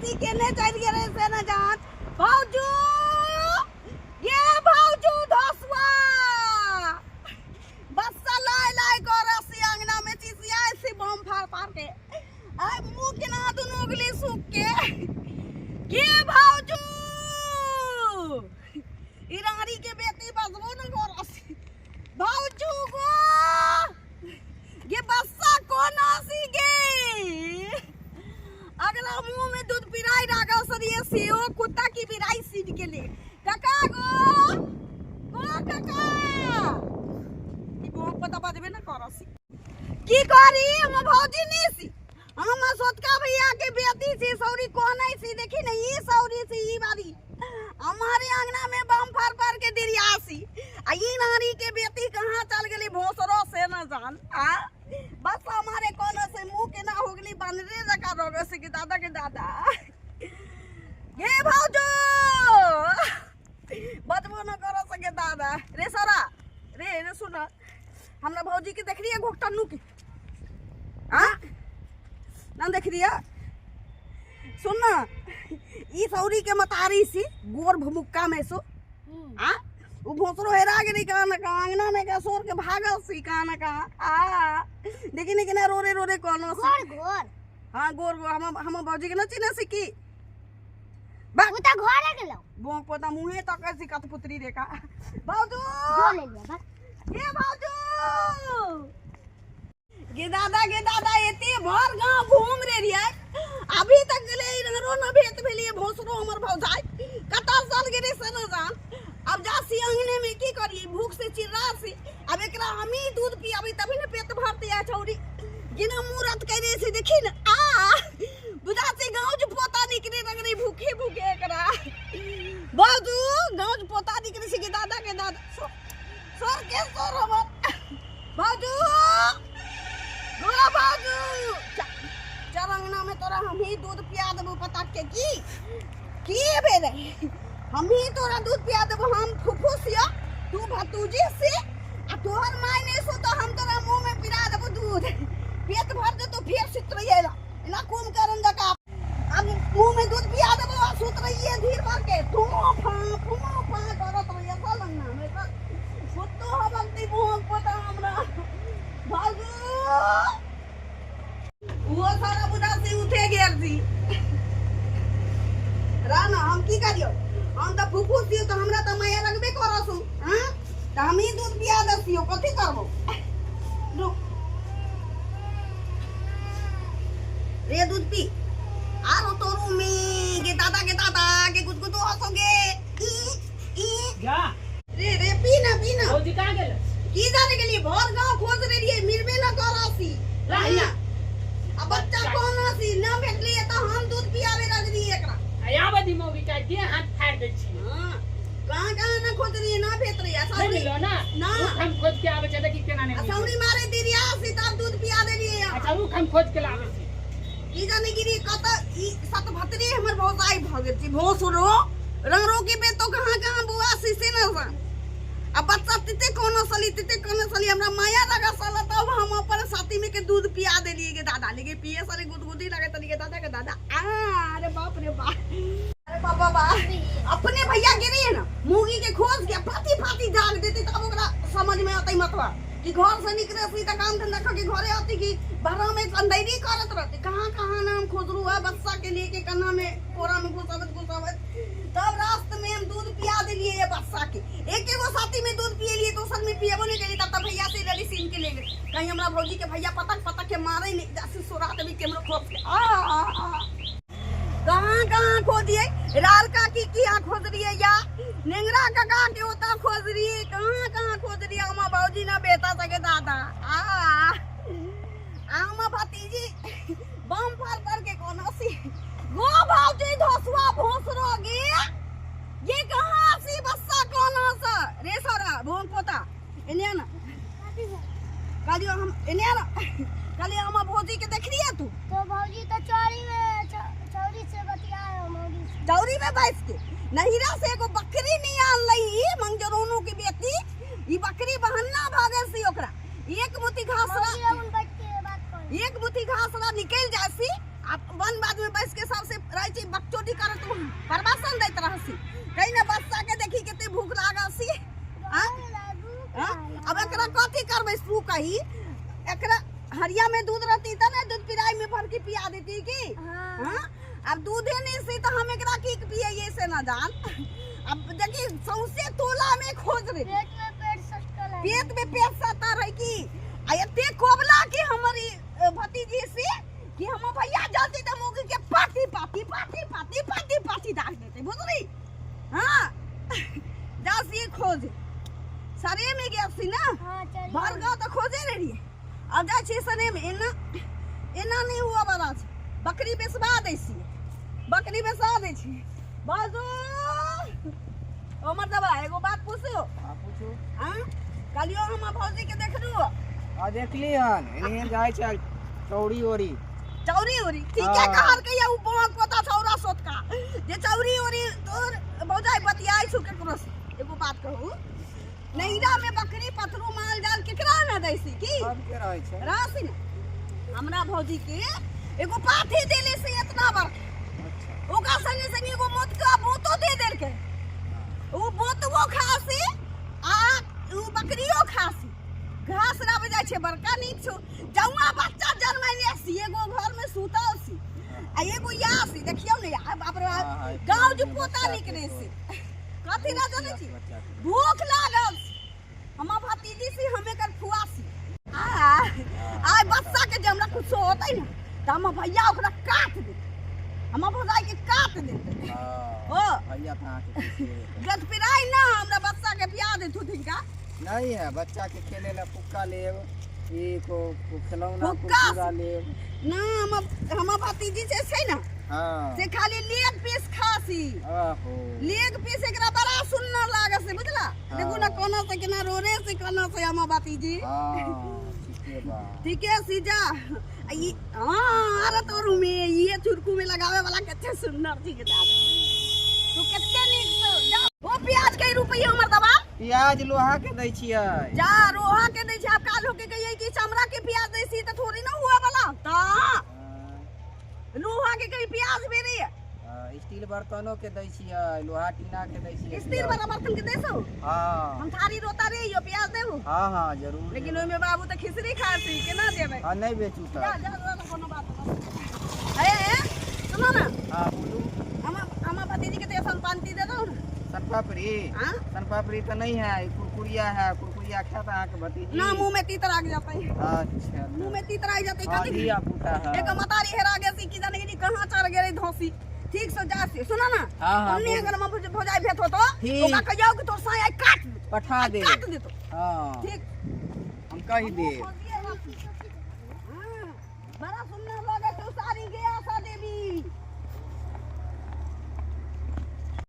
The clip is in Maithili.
सी केने चलि गेलै से न जान। भौजू गे, भौजू धसुआ बस्सा लाय लाय करसी अंगना में चिसियाय सी बम फाड़ फाड़ के। आय मुंह केना दुनू उगली सूख के। गे भौजू, ई रानी के बेटी बसबो न करसी। भौजू गो गे, बस्सा कोन हसी गे? अगला मुंह में दूध पिराई रागल सरिये सेहो कुत्ता की बिराई सीट के लिए। काका गो, गो काका, ई गो पता बजबे न करसी। की करी, हम भौजी नहीं सी, हम सोतका भैया के बेटी सी। सौरी कोन सी? देखी न, ई सौरी सी। ई बारी हमारे अंगना में बम फाड़ फाड़ के दिरियासी आ ई नारी के बेटी कहाँ चल गेली भोसरो से न जान। आ बस हमारे कोनो से मुंह के ना हो गेली बनरे जका रोग से के दादा के दादा। गे भौजो, बचबो न कर सके दादा। रे सरा रे, रे सुन, हमरा भौजी के देख रही घोकटन्नू के? आ ना देख रही? सुन ना, ई सौरी के मतारी सी गोर भमुक्का में सो आ उ भोसरो हेरा गेली कहाँ न कहाँ। अंगना में के सोर के भागल सी कहाँ न कहाँ। आ देखी ने केना रोरे रोरे कोनो सी। गोर गोर? हाँ, गोर गोर। हम हम भौजी के न चिन्ह सी की बा? उ त घरे गेलो। बोक पोता मुहे तक सी कठपुतरी रे का। भौजू जो ले लिया बस। ये भौजू गे दादा, गे दादा, एते भर गांव घूम रे रियै, अभी तक गेले रो न भेट भेलिए। भोसरो हमर भौजाई कता साल गेले से न जान। अब जा सी अंगने में की करिए, भूख से चिल्ला सी। अब एकरा हम ही दूध पियाबी तभी न पेट भरते। आ छौरी गिना मुरत करे से देखी न, आ बुझा से गांव जो पोता निकले लगरे भूखे भूखे एकरा। बाजू गांव जो पोता निकले से। के दादा, के दादा, सर के सर हमर बाजू गो बाजू, चल अंगना में, तोरा हम ही दूध पिया देबो। पता के की की भेलै? हम ही तोरा दूध पिया देबो। हम फुफू सियो, तू भतूजी से आ तोहर माय नहीं सो तो हम तोरा मुंह में पिला देबो दूध, पेट भर देतो। फिर सुत रहिए ना कुंभकर्ण जका। अब मुंह में दूध पिया देबो आ सुत रहिए धीर भर के। तू फा फू फा करत रहिए। चल अंगना में चल, सुतो हबलती मुंह पोता हमरा भागू। वो सारा बुझा से उठे गेल सी राना। हम की करियो? हम तऽ फूफू छियो तऽ हमरा तऽ माया लगबे करसु। हाँ, तऽ हम ही दूध पिया दसियो, कथी करबो? रुक रे, दूध पी। आरो तोरू में गे दादा, गे दादा, गे गुदगुदो हसोगे ई ई। जा। रे रे, पी ना, पी ना। भौजी कहाँ गेल? की जाने के लिए, भर गांव खोज रहे रहिए, मिलबे न करसी। रहिया। आ बच्चा कौन हसी न भेटलिए तऽ हम दूध पियाबे लगलिए एकरा। आ आबै दी मौगी का देह हाथ फाड़ि दै छी। हाँ, कहाँ कहाँ न खोज रहिए, ना भेट रही। नहि सौरी मिललो ना? ना। रुक, हम खोज के आबै छै, देखी केना नहि आ मिललै। सौरी मारे दिरिया से तब दूध पिया देलिए। अच्छा रुक, हम खोज के लाबै छी। की जाने गिरी कत ई सतभतरी हमर भौजाई भऽ गेल छी। भोसरो रंगरो के बेतो कहाँ कहाँ बुआ सी से न जान। आ बच्चा तिते कोनो सली, तिते कोनो सली, हमरा माया लगा साला। तब हम अपन साथी में के दूध पिया देलिए। के दादा लेके पिए साले, गुदगुदी लगे तनी। के दादा, के दादा, आ अरे बाप रे बाप, अरे बाबा बा। अपने भैया गिरी है ना मुगी के खोज के फाती फाती जाग देते तब ओकरा समझ में आते। मतलब कि घर से निकले सी त काम धंधा करके घरे आती कि बाहर में अंधेरी करत रहते। कहाँ कहाँ नाम खोजरू है बच्चा के लेके कन्हा में कोरा में घुसावत घुसावत। तब रास्ते में हम दूध पिया दिलिए ये बच्चा के। एक एगो साथी में दूध पिए लिए, दोसर में पिएबो नहीं करी। तब तक भैया से लड़ी सीन के ले गए, कहीं हमरा भौजी के भैया पतक पतक के मारे नहीं जासी। सोरा देवी केमरो खोज के आ, आ, आ। कहाँ कहाँ खोजिए? लाल काकी की यहाँ खोज रही है या नेंगरा काका के होता खोज रही है? कहाँ कहाँ खोज रही है? हमार भौजी ना बेटा सके दादा। आ आ हमार भतीजी बम फाड़ फाड़ के कोनो सी। गो भौजी धसुआ भोसरो गे, ये कहाँ सी बस्सा कोनो सा? रे सरा भोंग पोता, एने ना कालियो हम, एने ना कालियो। हमार भौजी के देख लिया तू? तो भौजी तो चौरी में चौरी से बतिया मौगी से। चौरी में बैस के नहिरा से एगो बकरी नहीं आनलै ई मंगजरोनो के बेटी। ई बकरी बहन्ना भागल सी ओकरा एक मुट्ठी घास रा मौगी उन बैठ के बात कर। एक मुट्ठी घास रा निकल जाय सी। आ वन बाद में बैस के सबसे रहै छी बकचोदी करत वहाँ परवासन दैत रहसी कहीं ना बच्चा के देखी कते भूख लागल सी हाँ? हाँ? अब एकरा कथी करबै तू कही एकरा हरिया में दूध रहती त ने दूध पिराई में भर के पिया देती की हाँ। हाँ? अब दूधे नहीं से तो हम एकरा की पियैये से ना जान। अब देखी सौंसे टोला में खोज रहे, पेट में पेट सटकल है। पेट में पेट सता रहे की आ एते कोबला के हमारी भतीजी से कि हम भैया जल्दी त मुगी के पाती पाती पाती पाती पाती पाती दाग देते, बुझली? हाँ दस ये खोज सरे में गया सी ना। हाँ, चलिए। भर गाँव तो खोजे रही। अब जाइ छी सरे में, एना एना नहीं हुआ वाला छै। बकरी बेचबा दै छी, बकरी बेचबा दै छी। बाजू ओ मर्दबा एगो बात पूछू? हाँ पूछू। हाँ कलियो हम भौजी के देखलू? आ देखली हन, एनहिए जाइ छै चौरी ओरी। चौरी ओरी ठीके हाँ। कहल के उ बहुत पता छौरा सोतका जे चौरी ओरी तोर भौजाई बतियाई छु केकरो से। एगो बात कहू, नैरा में बकरी पथरू माल जाल केकरा न दै छी की? सबके रहै छै। राशि ने हमरा भौजी के एगो पाथी देले से इतना बड़। अच्छा। ओकरा संगे संगे एगो मोतका बोतो दे देलकै, उ बोतबो खासी आ उ बकरियो खासी। घास लाबे जाइ छै बड़का नीक छौ। जौआ बच्चा जन्मैले सी एगो घर में सुतल सी आ एगो या सी। देखियौ ने आ बाप रे बाप, हाँ, हाँ, गाँव जे बच्चा पोता के निकले तो सी कथी ना जानै छी, बच्चा के। भूख लागल सी। हमर भतीजी सी हम एकर फुआ सी। आ आइ बच्चा के जे हमरा कुछो होतै ने तऽ हमर भैया ओकरा काट देतै, हमर भौजाई के काट देतै। हाँ, ओ। भैया तऽ अहाँके खुशी हेतै। गदपिराइ ना हमरा बच्चा के पिया देथु तिनका। नहीं है, बच्चा के खेले ला फुक्का लेब, ई को खिलौना फुक्का कुरकुरा लेब। ना हमर भतीजी जे छै ने हाँ। से खाली लेग पीस खासी। आहो। लेग पीस एकरा बड़ा सुन्नर लागै छै, बुझला? हाँ। देखू ना कोना से केना रोरे से कोना से हमर भतीजी। हाँ, ठीके बा। ठीके सी जा। आ ई हाँ, अरे तोरू में ये चुरकू में लगावे वाला कते सुन्नर छी के दादा। तू कते नीक छौ। जा, ओ प्याज के रुपैया हमर दबा। प्याज लोहा के दै छियै। जा लोहा के दै छियै। आब काल होके कहियै कि चमड़ा के प्याज दै छी तऽ थोड़ी ना हुआ वाला। तऽ लोहा के कहीं प्याज भेलै। स्टील बर्तनो के दै छियै, लोहा टीना के दै छियै। स्टील वाला बर्तन के दै छौ? हाँ। हम थारी रोता रे यो प्याज देबू? हाँ हाँ जरूर। लेकिन ओहिमे बाबू तऽ खिचड़ी खासी, केना देबै? हाँ नहीं बेचू तऽ। जा जा जा कोनो बात नहीं। ए सुनो ना। हाँ बोलू। हम भतीजी के तो सनपाती दे दो ना। सनपापड़ी? हाँ? सनपापड़ी तो नहीं है, कुरकुरिया है। कुरकुरिया खाता अहाँके भतीजी? ना मुंह में तीतर आग जाता है। अच्छा। मुंह में तीतर आग जाता है। हाँ, कथी? धिया पुता है। एक मतारी हेरा गेल सी की जाने की कहाँ चढ़ गेलै धोसी। ठीक से जा से सुनो ना। हाँ, हाँ, ओन्ने बोलू। अगर हम भौजाई भेट होतो, ठीक। ओकरा कहियो कि तोर साया काट देतो। पठा दे। काट देतो। हाँ। ठीक। हम कहि देब। हम